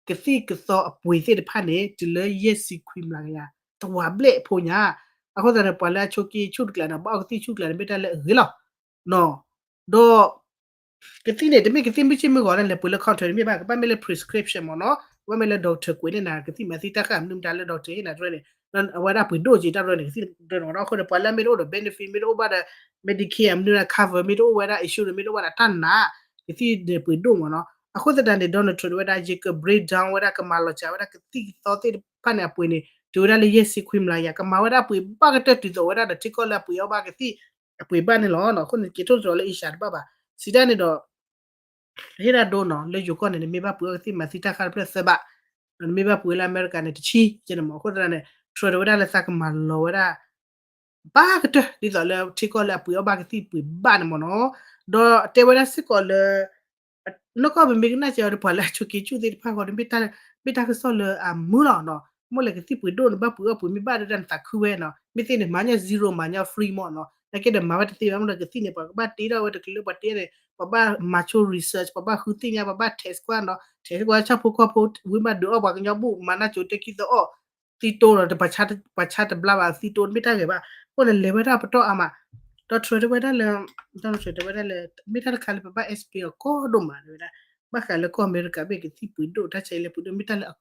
ကသံၣ်ကသီအပှ့ၤသ့ၣ်တဖၣ်န့ၣ် တုၤလၢယဲၢ်ဆံခွံမျးကယၤ တဝာ်ဘျဲၣ်အဖိညါ အဃိသတးန့ၣ် ပှၤလၢအဆိးက့ဆူၣ်တကျါန့ၣ် ဘၣ်အီၣ်ကသံၣ်ဆူၣ်တကျါန့ၣ် မ့ၢ်တၢ်လၢအဂ့ၤလီၤ ဒီး ကသံၣ်န့ၣ် တမ့ၢ်ကသံၣ်မုၢ်ဆ့ၣ်မုၢ်ဂီၤလၢလဲၤပှ့ၤလၢ counter တမ့ၢ်ဘၣ် ကဘၣ်မ့ၢ်လၢ prescription မ့ၢ်နီၤ ကဘၣ်မ့ၢ်လၢ doctor ကွဲးန့ၢ်နၤ ကသံၣ်မၤသံတၢ်ဃာ်မနုၤမတၤလၢ doctor ဟ့ၣ်နၤတရၢန့ၣ် အဝဲဒၣ်ပှ့ၤဒိၣ်က့ၤတၢ်ရၢန့ၣ် ကသံၣ်ဒၢနီၤ အဃိန့ၣ် ပှၤလၢအမ့ၢ်တအိၣ်ဒီး benefit မ့ၢ်တအိၣ်ဘၣ်ဒီး Medicare မနုၤ cover မ့ၢ်တအိၣ်ဝဲဒၣ် insurance မ့ၢ်တအိၣ်ဘၣ်ဒီးတၢ်နာ် ကသံၣ်ဒၢပှ့ၤဒိၣ်မ့ၢ်နီၤ အဃိသတးန့ၣ် Donald Trump ဝဲဒၣ် ယက break down ဝဲဒၣ် ကမၤလီၤစှၤဝဲဒၣ်ကသံၣ်ကသီသ့ၣ်တဖၣ်န့ၣ်အပှ့ၤန့ၣ် တုၤဝဲဒၣ်လၢယဲၢ်ဆံခွံမျးကယၤ ကမၤဝဲဒၣ်ပှ့ၤဘၣ်ကတၢၢ်တုၤသိးဝဲဒၣ်ဒီးထံကီၢ်လၢအပှ့ၤအီၣ်ဘၣ်ကသံၣ် အပှ့ၤဘၣ်န့ၣ်လီၤ. အဃိန့ၣ် က့ၤထိၣ်သတြီၤလၢ Asia တဘၣ်ဘၣ် စံးတၢ်န့ၣ်ဒီး ဟ့ၣ်ဒၣ်ဒိနီၤ လၢယိၤကီၢ်န့ၣ် နမ့ၢ်ဘၣ်ပှ့ၤအီၣ်ကသံၣ်မၤသံတၢ်ဃာ်တဖျၢၣ်သၢဘး နမ့ၢ်ဘၣ်ပှ့ၤလၢအမဲရကၤန့ၣ် တဆံ ကဲန့ၣ်မ့ၢ် အဃိသတးန့ၣ် Trump ဝဲဒၣ်လၢသးကမၤလီၤဝဲဒၣ် ဘၣ်ကတၢၢ် ဒ်သိးလၢထံကီၢ်လၢအပှ့ၤအီၣ်ဘၣ်ကသံၣ်ပှ့ၤဘၣ်န့ၣ်မ့ၢ်နီၤ ဒီးတဲဝဲဒၣ်စ့ၢ်ကီးလၢ နီၢ်ကီၢ်ပမ့ၢ်ကနၣ်ကဲအီၤဒီး ပှၤလၢအဆိးက့ဆူၣ်သ့ၣ်တဖၣ်ဃီဒီး မ့ၢ်တၢ်ကစီၣ်လၢအမုာ်လီၤနီၤ. မ့ၢ်လၢကသံၣ်ပှ့ၤဒိၣ်န့ၣ် ဘၣ်ပှ့ၤအီၣ်ပှ့ၤမ့ၢ်ဘၣ်ဒီး နသးခုဝဲနီၤ. မ့ၢ်သ့ၣ်န့ၣ် မၤညီ zero မၤညီ free မ့ၢ်နီၤ. နာ်က့ဒီးမၤဝဲတသ့ဘၣ် မ့ၢ်လၢကသံၣ်န့ၣ် ပှၤကဘၣ်တ့ထီၣ်ဝဲတချုးလၢပှၤတ့န့ၣ် ပှၤဘၣ်မၤဆိ research ပှၤဘၣ်ဃုသ့ၣ်ညါ ပှၤဘၣ် test ကွၢ်နီၤ test ကွၢ်ဆၣ်ဖိကီၢ်ဖိ ဝံဘၣ်ဒုးအီၣ်ပှၤကညီဘူၣ် မၤနၢ်ကၠိတဲခံသီအီၣ် သံတိဒီး ပှၤဆါတဘျါဘၣ် သံတိမ့ၢ်တၢ်ဂ့ၤဘၣ်. အဃိန့ၣ် လဲၤဝဲဒၣ်ပတီၢ်အါမး ဒီး Trump တဲဝဲဒၣ်လၢ Donald Trump တဲဝဲဒၣ်လၢ မ့ၢ်တၢ်တခါလၢပဘၣ် explain အီၤကီဒိၣ်မး တဲဝဲဒၣ် ဘၣ်ဃးလၢကီၢ်အမဲရကၤ မ့ၢ်ကသံၣ်ပှ့ၤဒိၣ် တၢ်ဆါအံၤလၢပှ့ၤဒိၣ် မ့ၢ်တၢ်လၢ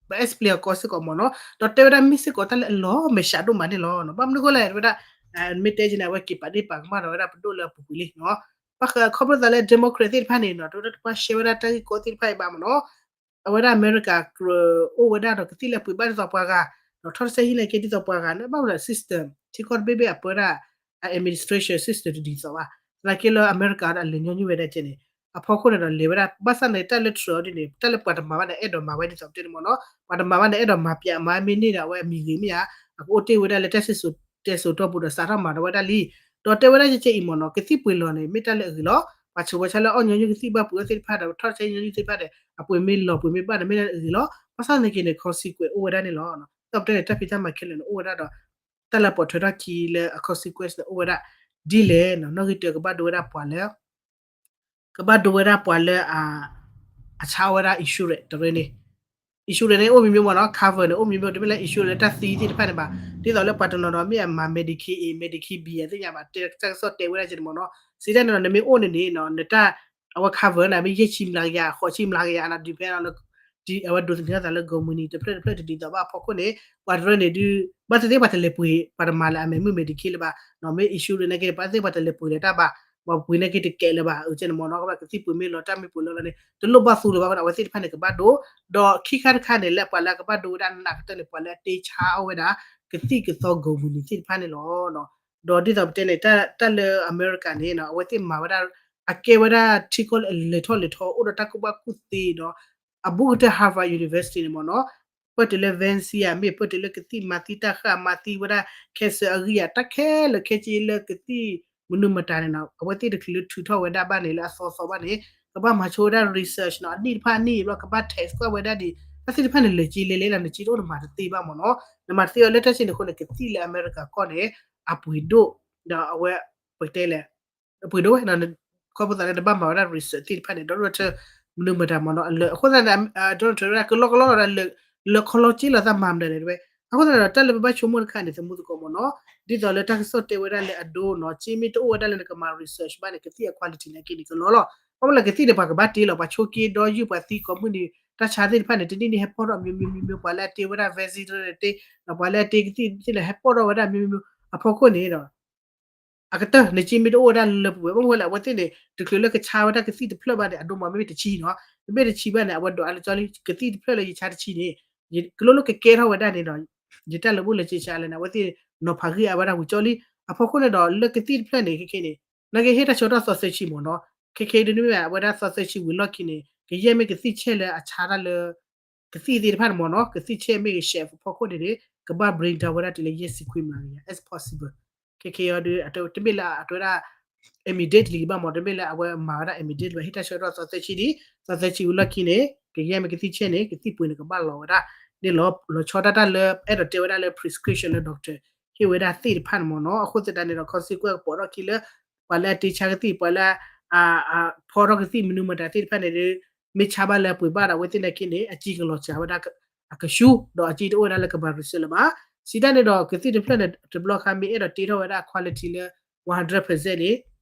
ပ explain အီၤကီစ့ၢ်ကီးမ့ၢ်နီၤ. ဒီးတဲဝဲဒၣ်မ့ၢ်စ့ၢ်ကီးတၢ်လၢအလီၤမဲာ်ဆှးဒိၣ်မးန့ၣ်လီၤ. ဘၣ်မနုၤအဃိလဲၣ် တဲဝဲဒၣ် မ့ၢ်တဲက့ၤန့ၣ် အဝဲက့ၤပာ်ဒ့ၣ်ပာ်ကမၣ်ဒီးဝဲဒၣ်ပဒိၣ်လၢအပူၤကွံာ်လံနီၤ. ဘၣ်ဃးခီဖျိသးလၢ Democrat သ့ၣ်တဖၣ်န့ၣ်နီၤ တဲဝဲဒၣ်တဘၣ် share ဝဲဒၣ်တၢ်ဂ့ၢ်ကီသ့ၣ်တဖၣ်အံၤဘၣ်မ့ၢ်နီၤ. အဝဲဒၣ်အမဲရကၤကြၢးအိၣ်ဝဲဒၣ်ဒီးကသံၣ်လၢပှ့ၤဘၣ်ဒ်သိးပှၤဂၤ ဒီးထီၣ်တစဲဟံၣ်လၢက့ဒ်သိးပှၤဂၤန့ၣ် ဘၣ်မနုၤလဲၣ် system ထံကီၢ်တဘ့ၣ်ဘ့ၣ်အပၢဒၣ် administration system တဒ်သိးဘၣ်. သနာ်က့လၢအမဲရကၤဒီးအလဲၤညီနုၢ်ဝဲဒၣ်ကဲန့ၣ် အဖီခိၣ်န့ၣ်ဒီးလဲၤဝဲဒၣ် ဘၣ်ဆၣ်န့ၣ် တၢ်လၢ Trump ဒ်န့ၣ် တၢ်လၢပှၤတမၤဘၣ်န့ၣ် အဲၣ်ဒိးမၤဝဲဒ်သိးပတဲန့ၣ်မ့ၢ်နီၤ. ပှၤတမၤဘၣ်န့ၣ် အဲၣ်ဒိးမၤပၠးမၤမ့ၢ်န့ၢ်ဒီးအဝဲအမံၤဂ့ၤမ့ၢ်ဧါ အကအိၣ်တ့ၢ်ဝဲဒၣ်လၢတၢ်စံၣ်စိၤတဲစိၤတီၢ်ပူၤဒီး စးထီၣ်မၤဒီးဝဲဒၣ်လံ. ဒီးတဲဝဲဒၣ်ကဲကဲအံၤမ့ၢ်နီၤ ကသံၣ်ပှ့ၤလီၤန့ၣ် မ့ၢ်တၢ်လၢအဂ့ၤလီၤ. ပှၤဆိးဝဲဆါလၢအီၣ်ညီနုၢ်ကသံၣ်ဘၣ်ပှ့ၤအီၣ်သ့ၣ်တဖၣ်ဒီး ထီၣ်တစဲညီနုၢ်သ့ၣ်တဖၣ်ဒီး အပှ့ၤမ့ၢ်လီၤပှ့ၤမ့ၢ်ဘၣ်န့ၣ် မ့ၢ်တၢ်လၢအဂ့ၤလီၤ. ဘၣ်ဆၣ်သနာ်က့န့ၣ် consequence အိၣ်ဝဲဒၣ်န့ၣ်လီၤ. ဒီးပတဲန့ၣ် တၢ်ဖံးတၢ်မၤခဲလၢာ်န့ၣ်အိၣ်ဝဲဒၣ်ဒီး တၢ်လၢပိာ်ထွဲထီၣ်ခံလၢအ consequence န့ၣ်အိၣ်ဝဲဒၣ် ဒ်လဲၣ်နီၤ နီၣ်ဂံၢ်တၢကဘၣ်ဒိဝဲဒၣ်ပှၤလၢ ကဘၣ်ဒိဝဲဒၣ်ပှၤလၢ အဆါဝဲဒၣ် insurance တရၢန့ၣ် insurance န့ၣ်အိၣ်မံၤမံၤမ့ၢ်နီၤ cover န့ၣ် အိၣ်မံၤမံၤ တမ့ၢ်လၢ insurance လၢတၢ်သံသ့ၣ်တဖၣ်န့ၣ်ဘၣ် ဒ်သိးလၢပှၤတနီၤနီၤမ့ၢ်အမၤ Medicaid A Medicaid B သ့ၣ်ညါဘၣ် တၢ်ကစီၣ်တဲဝဲဒၣ်ကဲန့ၣ်မ့ၢ်နီၤ စံးတၢ်န့ၣ်ဒီး နမ့ၢ်အိၣ်န့ၣ်န့ၣ် နတၢ် အဝဲ cover န့ၣ် မ့ၢ်ယဲၢ်ဆံမျးကယၤ ဃိးဆံမျးကယၤ အနၢ်ဒုးဖဲလီၤ အဝဲဒိးသန့ၤအသးလၢ company တဖျၢၣ်တဖျၢၣ်တဒ်သိးဘၣ်အဖီခိၣ်န့ၣ် ပှၤတရၢန့ၣ်ဒုး ဘၣ်သ့ၣ်သ့ၣ်ပှၤတလဲၤပှ့ၤ ပှၤတမၤလၢအမဲာ်မုၢ် Medicaid လၢၤဘၣ် မ့ၢ် insurance န့ၣ်က့ ဘၣ်သ့ၣ်ပှၤတလဲၤပှ့ၤလၢၤတၢ်ဘၣ် ပှၤပှ့ၤန့ၣ်က့တကဲလၢၤဘၣ် အကဲန့ၣ်မ့ၢ်နီၤ ကဘၣ်ကသံၣ်ပှ့ၤမ့ၢ်လီၤ တၢ်မ့ၢ်ပှ့ၤလီၤလီၤန့ၣ် တလိၣ်ဘၣ်သူလၢၤဘၣ်ဝဲဒၣ် အဝဲသ့ၣ်တဖၣ်န့ၣ် ကဘၣ်ဒိ ဒီးခံခါတခါန့ၣ် လၢပှၤလၢအကဘၣ်ဒိဝဲဒၣ်နးကတၢၢ်န့ၣ် ပှၤလၢအတ့ဆါအီၣ်ဝဲဒၣ် ကသံၣ်ကသီ company သ့ၣ်တဖၣ်န့ၣ်လီၤ. ဒီးဒ်သိးပတဲန့ၣ် တၢ်လၢအမဲရကၤန့ၣ် အဝဲသ့ၣ်မၤဝဲဒၣ် အကဲဝဲဒၣ်ထံကီၢ်လၢအလဲၤထီၣ်လဲၤထီ အိၣ်ဒီးတၢ်ကူၣ်ဘၣ်ကူၣ်သ့ဒီး အဘူးကတၢၢ် Harvard University န့ၣ်မ့ၢ်နီၤ ပၢၢ်တုၤလၢ vaccine ဧါ မ့ၢ်ပၢၢ်တုၤလၢကသံၣ်မၤသံတၢ်ဃၣ် မၤသံဝဲဒၣ် cancer အဂံၢ်ဧါ တၢ်ခဲလၢာ်ခဲဆ့လၢကသံၣ်မနုၤမတၤန့ၣ်နီၤ အဝဲသ့ၣ်တချုးလၢထုးထီၣ်ဝဲဒၣ်ဘၣ်န့ၣ် လၢအသီသီဘၣ်န့ၣ် ကဘၣ်မၤဆိဝဲဒၣ် research နီၤ အနံၣ်တဖၣ်အနံၣ်ဘျီ ကဘၣ် test ကွၢ်ဝဲဒၣ်ဒ် တၢ်သ့ၣ်တဖၣ်န့ၣ် လၢာ်က့လဲၤလဲၤလီၤ နက့တအိၣ်နမၤတသ့ဘၣ်မ့ၢ်နီၤ နမၤတသ့အီၤလၢတၢ်ဆံးန့ၣ်အဃိန့ၣ် ကသံၣ်လၢအမဲရကၤကီၢ်န့ၣ် အပှ့ၤဒိၣ် ဒီးအဝဲ ပတဲလဲၣ် အပှ့ၤဒိၣ်ဝဲ ခီဖျိသးလၢနဘၣ်မၤဝဲဒၣ် research သ့ၣ်တဖၣ်န့ၣ် ဒီး Donald Trump မနုၤမတၤမ့ၢ်နီၤ အလၢ အဃိသတးန့ၣ် Donald Trump ဝဲဒၣ် ကလီကလီလီၤဒၣ် လၢခီလီက့လီၤသးမၤမနုၤလဲၣ်တဝဲ အဃိသတးန့ၣ်ဒီး တၢ်လၢပဘၣ်ဆိကမိၣ်တခါန့ၣ် သမူသကိးမ့ၢ်နီၤ ဒ်သိးလၢတၢ်ကစီၣ်တဲဝဲဒၣ်လၢအဒိနီၤ က့မ့ၢ်တအိၣ်ဝဲဒၣ်လၢနကမၤ research ဘၣ်န့ၣ် ကသံၣ်အ quality န့ၣ်က့န့ၣ် ကလီလီၤ ဘၣ်မနုၤလဲၣ် ကသံၣ်န့ၣ် ပှၤကဘၣ်တ့လီၤ ပှၤဆိက့ဒီယုၢ် ပှၤသံကိးမုၢ်နံၤ တၢ်ဆါသ့ၣ်တဖၣ်န့ၣ် တနံၣ်နံၣ်ဟဲပီၢ်ထီၣ်မံၤမံၤမံၤမံၤ ပှၤလၢအတ့ဝဲဒၣ် vaccine တ့ ဒီးပှၤလၢအတ့ကသံၣ်သ့ၣ်န့ၣ် ဟဲပီၢ်ထီၣ်ဝဲဒၣ်မံၤမံၤမံၤ အဖီခိၣ်န့ၣ်ဒီး အကတၢၢ် နက့မ့ၢ်တအိၣ်ဝဲဒၣ်လၢပဝဲ ဘၣ်မနုၤလဲၣ် အဝဲသ့ၣ်န့ၣ် တချုးလၢကဆါဝဲဒၣ်ကသံၣ်တဖျၢၣ်ဘၣ်န့ၣ် အဒိမ့ၢ်မ့ၢ်တဆံနီၤ မ့မ့ၢ်တဆံဘၣ်န့ၣ် အဝဲဒိးအါလၢကၠီလံ ကသံၣ်တဖျၢၣ်လၢယဆါတဆံန့ၣ် ယကလိၣ်လၢကကဲထီၣ်ဝဲဒၣ်န့ၣ်ဒီး ယတၢ်လၢဘူၣ်လၢကဆါလဲၣ်န့ၣ် အဝဲသ့ၣ်နီၤဖးဂံၢ်အါဝဲဒၣ်ဝံၤကၠီလံ အဖီခိၣ်န့ၣ်ဒီး လၢကသံၣ်တဖျၢၣ်န့ၣ် ခဲခဲန့ၣ် နာ်က့ဟ့ၣ်တၢ်ဆၢကတီၢ်သီသၢဆံမ့ၢ်နီၤ ခဲခဲဒ်န့ၣ်မ့ၢ် အဝဲဒၣ်သီသၢဆံဝံၤလီၢ်ခံန့ၣ် ကယဲၢ်မ့ၢ်ကသံၣ်ဆဲၣ်လၢအဆါတၢ်လၢ ကသံၣ်သ့ၣ်တဖၣ်န့ၣ်မ့ၢ်နီၤ ကသံၣ်ဆဲၣ်မ့ၢ်ဂ့ၤ ရှဲး အဖီခိၣ်န့ၣ် ကဘၣ် bring down ဝဲဒၣ်တုၤလၢယဲၢ်ဆံခွံမျးကယၤ as possible ခဲခဲအံၤဒီး တမ့ၢ်လၢအတဲဝဲဒၣ် immediately ဘၣ်မ့ၢ် တမ့ၢ်လၢအဝဲမၤဝဲဒၣ် immediately ဘၣ် ဟ့ၣ်တၢ်ဆၢကတီၢ်သီသၢဆံဒံး သီသၢဆံဝံၤလီၢ်ခံန့ၣ် ကယဲၢ်မ့ၢ်ကသံၣ်ဆဲၣ်န့ၣ် ကသံၣ်ပှ့ၤန့ၣ်ကဘၣ်လီၤဝဲဒၣ်န့ၣ်လီၤ လီၤဆီဒၣ်တၢ်လၢ အဲၣ်ဒိးတဲဝဲဒၣ်လၢ prescription လၢ doctor ဟ့ၣ်ဝဲဒၣ်သ့ၣ်တဖၣ်န့ၣ်မ့ၢ်နီၤ အဃိသတးန့ၣ်ဒီး consequence ကပိာ်ထီၣ်ခံလၢ ပှၤလၢအတ့ဆါကသံၣ် ပှၤလၢ အဖီထီၣ်ကသံၣ်မနုၤမတၤသ့ၣ်တဖၣ်န့ၣ်ဒီး မ့ၢ်ဆါဘၣ်လၢအပှ့ၤဘၣ်ဒီး အဝဲသ့ၣ်နာ်က့န့ၣ် အစ့ကလီၤစှၤဝဲဒၣ်အကဆူ ဒီးအစ့တအိၣ်ဝဲဒၣ်လၢကမၤ research လၢၤဘၣ်. စံးတၢ်န့ၣ်ဒီး ကသံၣ်တဖျၢၣ်န့ၣ် တဘျီခါမ့ၢ်အဲၣ်ဒိးတ့ထီၣ်ဝဲဒၣ် quality လၢ one hundred percent န့ၣ်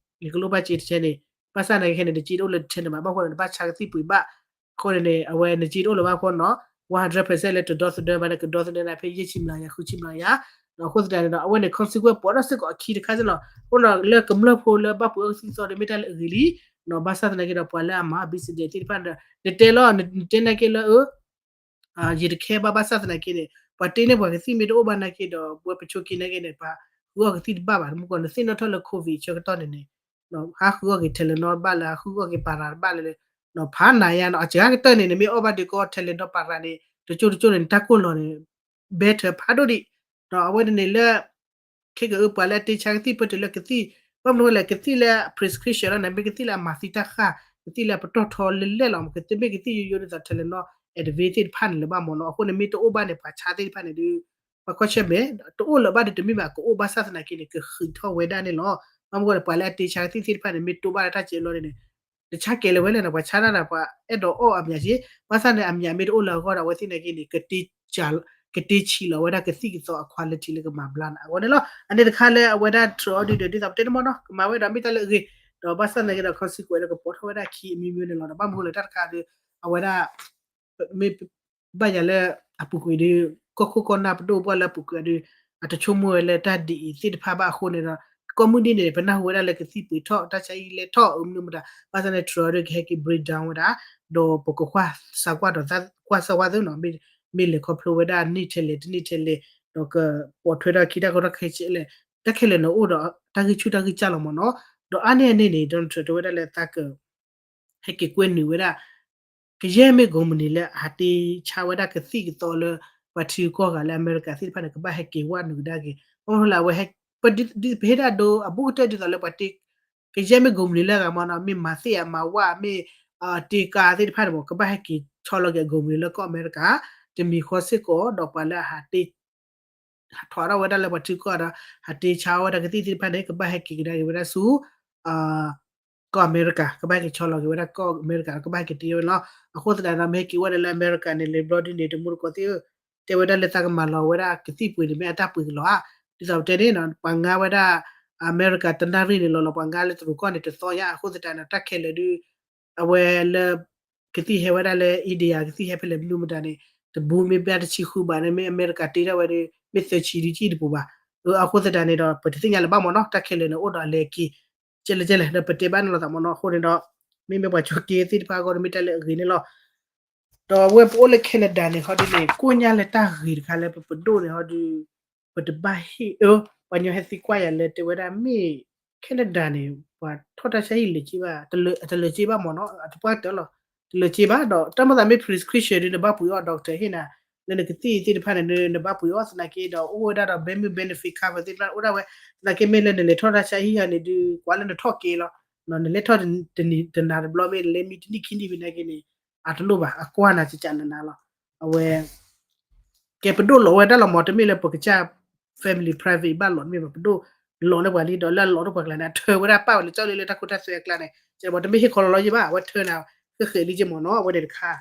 ယကလိၣ်ဘၣ်စ့တဆဲန့ၣ် ဘၣ်ဆၣ်သနာ်က့န့ၣ် နစ့တအိၣ်လၢတဆဲန့ၣ်ဘၣ် ဘၣ်ဃိန့ၣ် နဘၣ်ဆါကသံၣ်ပှ့ၤဘၣ် အဃိန့ၣ်န့ၣ် အဝဲနစ့တအိၣ်လၢၤဘၣ်အဃိနီၤ one hundred percent လၢတဒီသဒၢဘၣ်န့ၣ် ကဒီသဒၢနၤဖဲယဲၢ်ဆံမျးကယၤ ဃုဆံမျးကယၤ အဃိသတးန့ၣ်ဒီး အဝဲန့ၣ် consequence ပိာ်ထီၣ်စ့ၢ်ကီးအခံတခါစ့ၢ်လီၤ. အဃိဒီးလၢကမျၢၢ်ဖိလၢဘၣ်ပှ့ၤအီၣ်ကသံၣ်သီဒီး မ့ၢ်တၢ်လၢအဂ့ၤလံ ဘၣ်ဆၣ်သနာ်က့ဒီး ပှၤလၢအမၤ business သ့ၣ်တဖၣ်ဒီး နတဲလီၤ နတဲနာ်က့လၢ ယတခဲဘၣ် ဘၣ်ဆၣ်သနာ်က့န့ၣ် ပှၤတ့န့ၢ်ပှၤကသံၣ်မ့ၢ်တအိၣ်ဘၣ်နာ်က့ဒီး ပဝဲပဆိးက့နာ်က့န့ၣ် ပှၤဃုအီၣ်ကသံၣ်တဘၣ်ဘၣ် မုၢ်ကီၢ်န့ၣ်သ့ၣ်နီၣ်ထီၣ်လၢ covid ဆၢကတီၢ်န့ၣ်န့ၣ် ဟးဃုအီၣ်က့ၤ Tylenol တဘၣ်လၢ ဟးဃုအီၣ်က့ၤ para တဘၣ်လၢ ဖးနၤယါနီၤ အစှၤကတၢၢ်န့ၣ် နမ့ၢ်အီၣ်ဘၣ်ဒုးကီ Tylenol para န့ၣ် တကၠိတကၠိန့ၣ် နတၢ်ကိၢ်လီၤန့ၣ် better ဖးဒိၣ်ဒံး ဒီးအဝဲန့ၣ်န့ၣ်လၢ ခဲကအု ပှၤလၢအတ့ဆါကသံၣ် ပၢၢ်တုၤလၢကသံၣ် ဘၣ်မနုၤလဲၣ် ကသံၣ်လၢ prescription လီၤန့ၣ် မ့ၢ်ကသံၣ်လၢအမၤသံတၢ်ဃၣ် ကသံၣ်လၢအပတီၢ်ထီလဲၣ်လဲၣ်လီၤ. မ့ၢ်ကသံၣ်ယိယိဒ်သိး Tylenol, Advil သ့ၣ်တဖၣ်န့ၣ်လၢၤဘၣ်မ့ၢ်နီၤ. အဃိန့ၣ် မ့ၢ်တအိၣ်ဘၣ်န့ၣ် ပှၤဆါသ့ၣ်တဖၣ်န့ၣ်ဒုး ပှၤကွၢ်ဆၢၣ်မဲာ် တအိၣ်လၢၤဘၣ်ဒီးတမ့ၢ်ဘၣ် ကအိၣ်ဘၣ်ဆၣ်သနာ်က့န့ၣ် ကဃံးထီၣ်ဝဲဒၣ်န့ၣ်လီၤ. ဘၣ်မနုၤဃိလဲၣ် ပှၤလၢအတ့ဆါကသံၣ်သ့ၣ်တဖၣ်န့ၣ် မ့ၢ်တိၢ်ဘၣ်လၢတၢ်စဲးဘျီန့ၣ် တဆါကဲၤလၢၤဝဲလဲၣ်န့ၣ် ပှၤဆါတၢ်ဒီးပှၤအဲၣ်ဒိးအီၣ်အမျးက့, ဘၣ်ဆၣ်န့ၣ် အမျးမ့ၢ်တအိၣ်လၢၤအဂီၢ်ဒီး အဝဲသ့ၣ်နာ်က့န့ၣ် ကတ့ဆံးလီၤဝဲဒၣ်ကသံၣ်ကသီအ quality လၢကမၤဘျါန့ၣ် အဂီၢ်န့ၣ်လီၤ. အန့ၣ်တခါလၢအဝဲဒၣ် Trump အီၤဒုးဒီး ဒ်သိးပတဲန့ၣ်မ့ၢ်နီၤ ကမၤဝဲဒီးမ့ၢ်တၢ်လၢအဂ့ၤ, ဒီးဘၣ်ဆၣ်သနာ်က့ဒီး consequence ဒီးကပိာ်ထီၣ်ဝဲဒၣ်ခံအမျိုးမျိုးန့ၣ်လီၤ. ဒီးဘၣ်မနုၤဃိလဲၣ် တၢ်တခါဒီး အဝဲဒၣ် မ့ၢ်ဘၣ်ယၤလၢ အပူၤကွံာ်ဒီး ကီၢ်ခိၣ်ကီၢ်နၢ်ပဒိၣ်ပှၢ်လၢအပူၤကွံာ်ဒီး အတဆိကမိၣ်ဝဲလၢတၢ်ဒ်အံၤသ့ၣ်တဖၣ်ဘၣ်အဃိန့ၣ်ဒီး ကိးမုၢ်နံၤန့ၣ် ပနၢ်ဟူဝဲဒၣ်လၢကသံၣ်ပှ့ၤထီၣ် တၢ်ဆါဟံၣ်လဲၤထီၣ် အမနုၤမတၤ ဘၣ်ဆၣ်န့ၣ် Trump အီၤဒုးကဟဲက့ၤ break down ဝဲဒၣ် ဒီးပကကွၢ်စၢကွၢ်ဒီးကွၢ်စၢဝါသ့နီၤ မ့ၢ်လဲၤခီဖျိဝဲဒၣ်န့ၢ်ထဲလဲၣ်တန့ၢ်ထဲလဲၣ် ဒီးကပိာ်ထွဲထီၣ်ခံတၢ်ကီတၢ်ခဲဆ့လဲၣ် တၢ်ခဲလၢာ်န့ၣ်အိၣ်ဒီးတၢ်ဂံၢ်ဆူၣ်တၢ်ဂံၢ်စၢ်လီၤမ့ၢ်နီၤ. ဒီးအါန့ၢ်အန့ၣ်န့ၣ် Donald Trump တဲဝဲဒၣ်လၢသးက ဟဲက့ၤကွဲနုာ်ဝဲဒၣ် ကယဲၢ်မ့ၢ်ကိးမုၢ်နံၤလၢအဟးတ့ဆါဝဲဒၣ်ကသံၣ်ကသီလၢ ပှၤထံဂုၤကီၢ်ဂၤလၢအမဲရကၤသ့ၣ်တဖၣ်န့ၣ် ကဘၣ်ဟဲက့ၤဝဲနုာ်ကဒါက့ၤ ဘၣ်မနုၤဃိလဲၣ် အဝဲ ပဟ့ၣ်ဒၣ်ဒိအဘူးကတၢၢ်ဒ်သိးလၢပှၤတ့ ကယဲၢ်မ့ၢ်ကိးမုၢ်နံၤလၢအဂၤမ့ၢ်နီၤ မ့ၢ်မၤသ့ၣ်အမၤဝဲ မ့ၢ်တ့ကၤသ့ၣ်တဖၣ်န့ၣ်မ့ၢ် ကဘၣ်ဟဲက့ၤဆီလီၤက့ၤအကိးမုၢ်နံၤလၢကီၢ်အမဲရကၤ တမံၤဃီစ့ၢ်ကီး ဒီးပှၤလၢအဟးတ့ ဟးထီၣ်ထီၣ်ဝဲဒၣ်လၢပှၤထံဂုၤကီၢ်ဂၤဒီး ဟးတ့ဆါဝဲဒၣ်ကသံၣ်သ့ၣ်တဖၣ်န့ၣ် ကဘၣ်ဟဲက့ၤကဒါက့ၤဝဲဒၣ်ဆူ ကီၢ်အမဲရကၤ ကဘၣ်ဟဲက့ၤဆီလီၤက့ၤဝဲဒၣ်ကီၢ်အမဲရကၤ ကဘၣ်ဟဲက့ၤတ့ဝဲလီၤ. အဃိသတးဒီး မ့ၢ်ဟဲက့ၤဝဲဒၣ်လၢအမဲရကၤန့ၣ် လဲၤဘျီဒ်န့ၣ် တမူတကိးသ့ၣ်ဧၢ တဲဝဲဒၣ်လၢသးကမၤလီၤဝဲဒၣ်ကသံၣ်ပှ့ၤန့ၣ် မ့ၢ်အတၢ်ပှ့ၤကလီၤဧါ ဒ်သိးပတဲန့ၣ် ပှၤငါဝဲဒၣ် အမဲရကၤတနၣ်ရံၣ်န့ၣ် လီၤလီၤပှၤငါလၢတရူးကီၢ်န့ၣ် တသီညါ အဃိသတးန့ၣ် တၢ်ခဲလၢာ်ဒုး အဝဲလၢ ကသံၣ်ဟဲဝဲဒၣ်လၢ India ကသံၣ်ဟဲဖဲလဲၣ်မနုၤမတၤန့ၣ် တဘူးမ့ၢ်ဘၣ်တဆံဃုဘးန့ၣ် မ့ၢ်အမဲရကၤတ့ထီၣ်ဝဲဒီး မ့ၢ်သၢဆံဒ်ကံၣ်တပူၤဘၣ်. အဃိသတးန့ၣ်ဒီး ပတသ့ၣ်ညါလၢၤဘၣ်မ့ၢ်နီၤ တၢ်ခဲလၢာ်န့ၣ် အိၣ်ဒီးအလဲၤက့ၤ ကဲလဲၣ်ကဲလဲၣ် ဒီးပတဲဘၣ်န့ၣ်လိာ်သးမ့ၢ်နီၤ အဃိန့ၣ်ဒီး မ့မ့ၢ်ပှၤကၠီက့သ့ၣ်တဖၣ်အဂီၢ်ဒီး မ့ၢ်တၢ်လၢအဂ့ၤန့ၣ်လီၤ. ဒီးအဝဲပအိၣ်လၢ Canada န့ၣ် ဟီဒ်န့ၣ် ကိၣ်ညါလၢတၢ်ဂ့ၤတခါလၢပပဒိၣ်န့ၣ် ဟီဒုး ပတဘၣ်ဟ့ၣ်အၢ ပှၤညီဟဲသံကွၢ်ယၤလၢတဲဝဲဒၣ်မ့ၢ် Canada န့ၣ် ပှၤထီၣ်တၢ်ဆါဟံၣ်လၢာ်က့ဘၣ် တလၢာ်က့ဘၣ်မ့ၢ်နီၤ အတပှၢ်တၢၢ်လီၤ တလၢာ်က့ဘၣ်ဒီး တၢ်မၤသးမ့ၢ် prescription ဒ်နဘၣ်ပှ့ၤအီၣ် doctor ဟ့ၣ်နၤ လၢနကသံၣ်သ့ၣ်တဖၣ်န့ၣ် နဘၣ်ပှ့ၤအီၣ်သနာ်က့ဒီး အိၣ်ဝဲဒၣ်ဒီး benefit cover သ့ၣ်တဖၣ်အိၣ်ဒၣ်ဝဲ သနာ်က့မ့ၢ်လၢနလဲၤထီၣ်တၢ်ဆါဟံၣ်ဧါန့ၣ်ဒုး ကွၢ်လၢနထီၣ်က့လီၤ နလဲၤထီၣ်တနံၤတနၤတဘျီမ့ၢ် နလဲၤမံတနံၣ်ခံနံၣ်ဖဲန့ၣ်က့န့ၣ် အတလိၣ်ဘၣ် အကွၢ်နၤကကနနၤလီၤ အဝဲ ကဲပဒိၣ်လီၤဝဲဒၣ်လီၤမ့ၢ် တမ့ၢ်လၢပကစၢ် family private ဘၣ်လီၤ တမ့ၢ်ဘၣ် ပဒိၣ်လီၤန့ၢ်ပှၤလံ ဒီးလၢအလီၤန့ၢ်ပှၤကျါန့ၣ် အထၢဝဲဒၣ်ပာ်ဝဲလၢကၠီလၢလၢတၢ်ခိတၢ်သွဲအကျါန့ၣ် ကဲပှၤတမ့ၢ်ဟ့ၣ်ခီလီၤလီၤယံၤဘၣ် အဝဲထၢနၤ ဃဲးဃဲးလံက့မ့ၢ်နီၤ အဝဲန့ၣ်တခါ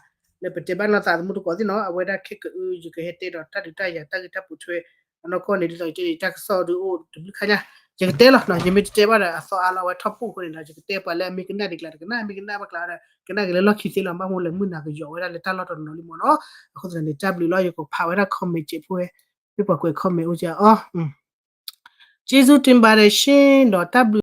လၢပတဲဘၣ်နီၢ်သးသမူတကိးသ့ၣ်နီၤ အဝဲဒၣ်ခဲကအု ယကဟဲတဲဒီးတၢ်ဒုးတၢ်ယၤ တၢ်ဂ့ၢ်တၢ်ပိာ်ထွဲ အနီၢ်ကီၢ်န့ၣ် ဒ်သိးယတဲန့ၣ် တၢ်ကစီၣ်ဒုးအိၣ်တဘျုးခါညါ ယကတဲလီၤ ယမ့ၢ်တတဲဘၣ်ဒီးအသီအါလီၤ အဝဲထီၣ်ပူၣ်အဃိန့ၣ်ဒီး ယကတဲပှၤလၢအမ့ၢ်ကနၣ်ဒံးကျါတကနၣ် မ့ၢ်ကနၣ်ဘၣ်ကျါဒီး ကနၣ်က့ၤလၢလီၢ်ခံသ့လီၤ ဘၣ်မနုၤလဲၣ် မုၢ်နၤကယီၤဝဲဒၣ်လၢတၢ်လီၢ်တနီၤနီၤလံမ့ၢ်နီၤ အဃိသတးန့ၣ် တၢ်ဘျုးလီၤ ယကဖးဝဲဒၣ် comment စဲးဖိဝဲ မ့ၢ်ပှၤကွဲး comment အိၣ်က့ၤအီၤ ကျေးဇူးတင်ပါတယ်ရှင် ဒီးတၢ်ဘျုး